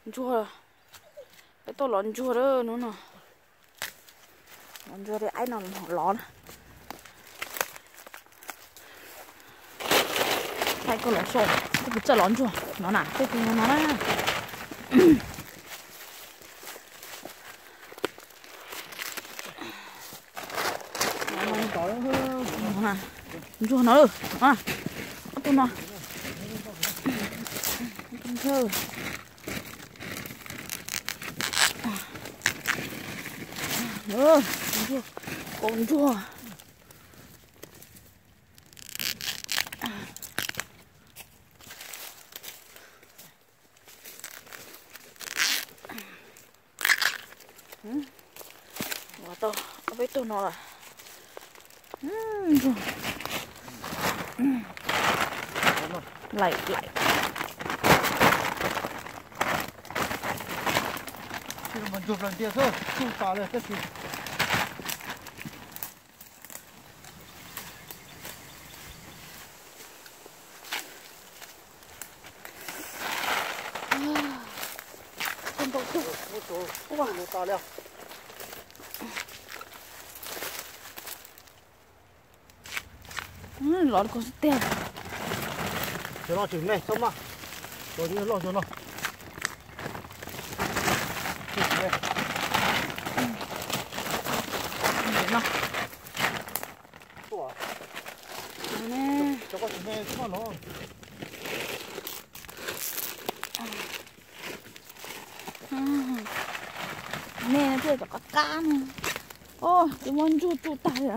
Ntsuag, peb tuaj lov ntsuag hnub no. Lov ntsuag li aib no lov na. Thaij koj lov so, koj puas txawj lov ntsuag no na, tej tus no na. Ntsuag no, ob tug no. Ntsuag, kaus ntsuag. Ua tau ob peb tug no lawm. Laim laim. Ntsuag plaws ntiag xwb, tsuj tas li tab sis. Lov ko xwb tiag. Cov no tseem me txhob maj, cov loj cov no. Me thiaj cov qab qab no. Os, twb muab ntsuag tsuj tag li.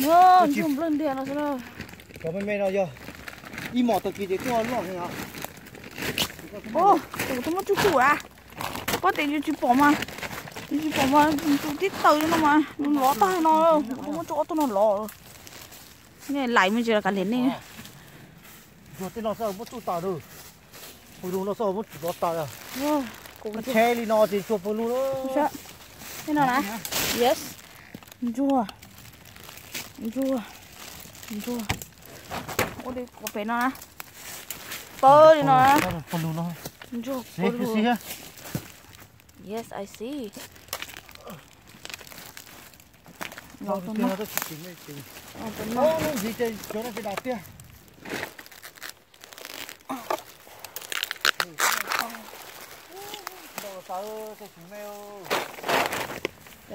Ntsuag nplawg ntiag no xwb. Cov me me no yog ib hmos tag kis ces tuaj loj li os. Tus twb muab tsuj tsuj a. Pob tes yus tsis pom mas, yus tsis pom mas tus tib taws li no mas nws lov tag no, kuv twb muab tsuj ob tug no lov. Nej laim me ntsis los kav liam nej. Ntsuag tej no xwb muab tsuj tas lawm. Pawg lug no xwb muab lov tas. Koj tsheb li no ces ntsuag pawg lug lawm. Tej no na. Yes. Ntsuag. Ntsuag. Ntsuag. Ua li kuv pem no na. Pawg li no. Pawg lug no. Ntsuag pawg lug. Yes, I see. Los tus no. Cov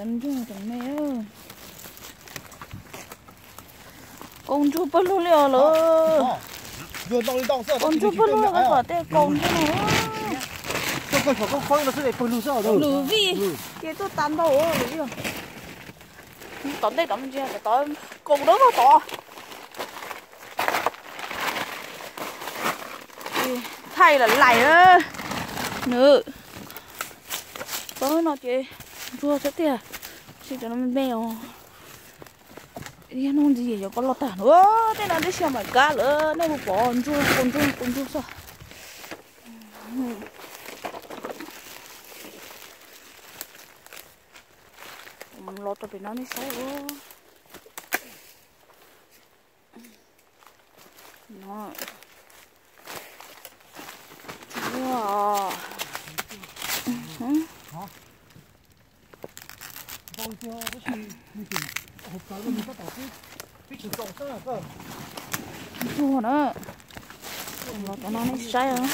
ntsuag tseem me. Kaus ntsuag pawg lug li os lawm. Kaus ntsuag pawg lug, koj kom tej kaus ntsuag no. Lwm vij ces tuaj tas ntau lwm vij. Tom ntej tom me ntsis tod, kaus dawb vog tod. Thaij lam laim nws. Tod no ces ntsuag xwb tiag, tsis cov no me me os. Yog hnub ntxiv yuav koj loj tag no, tej no tib si mam kab lawm, nej puas pom ntsuag, kaus ntsuag, kaus ntsuag xwb. Los rau pem no nej saib. Ntsuag na, los cov no nej saib.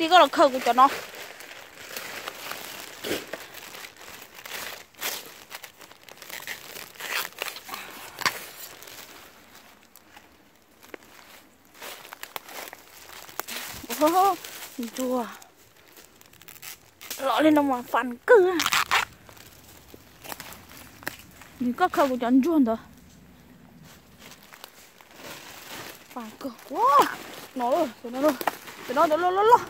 Tij, koj los khaws kuv cov no. Ntsuag los li no mas fas kawg. Nws koj khaws kuv cov ntsuag ntawd. Fas kawg. Ua, no, cov no, cov no loj loj loj.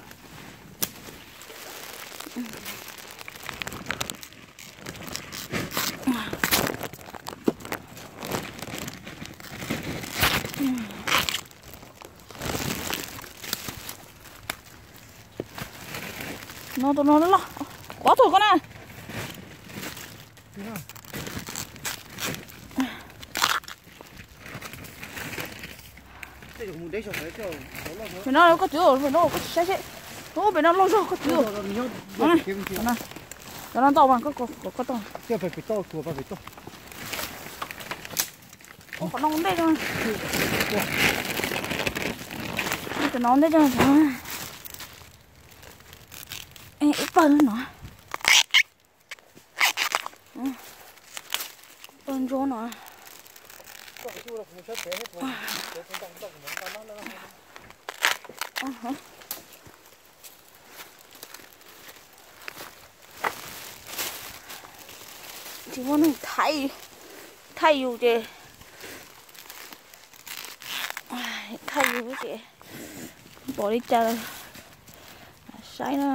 No tus no loj, kuv tug koj na. Pem no koj twv, pem no koj tsis saib seb. Ub, pem no loj zog koj twv. Cov no ntau mas koj, koj tau. Ua qhov no ntej, cov no ntej. Ib pawg no, pawg ntsuab no. Tsis muaj neeg thaij, thaij yus ces, thaij yus ces pom li cas saib na.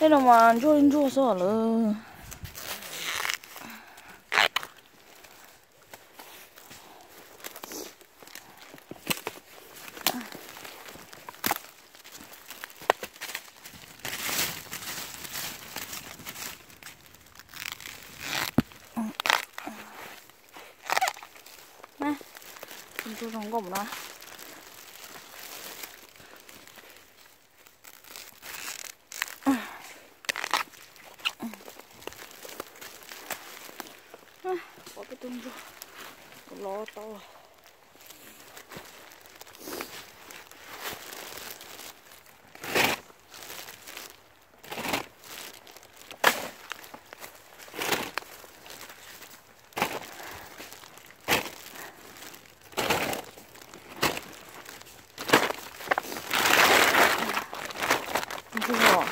Tej no mas ntsuag li ntsuag xwb lawm. Ntsuag zoo nkauj no. Pom peb tug ntsuag los tau. Ntsuag.